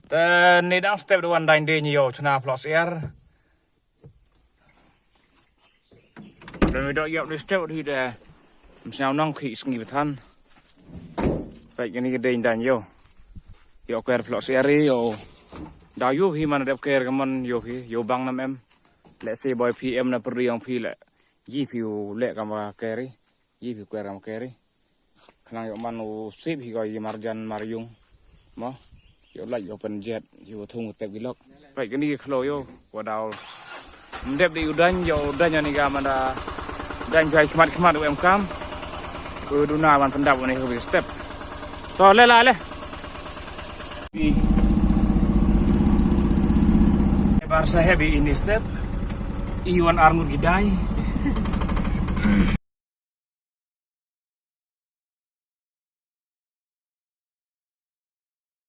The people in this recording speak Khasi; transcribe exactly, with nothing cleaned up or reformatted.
Te ni dang step da wan dang de ni yo chna plus air. Dang mi dok yap ni step di de. Msnau nong khi sngi bthan. Pek ni ke dang dang yo. Yo ker plus air yo. Da yo hi man dep ker ke man yo hi yo bang nam em. Let's say boy P M na perlu yang pi le. Ji pi u le kama keri. Yi phi kwer kam keri. Khnang yo man u sip hi ko yi marjan mar yung. Mo. Yo laj yo pen jet yo thung tep gilok. Pai kani khlo yo. Wa dau. Mdep di udan yo udan yo ni ga manda. Dan jai khmat khmat u em kam. Ku duna man pendap ni ku step. To le la le. Bar sa heavy ini step. Iwan arngut gidai.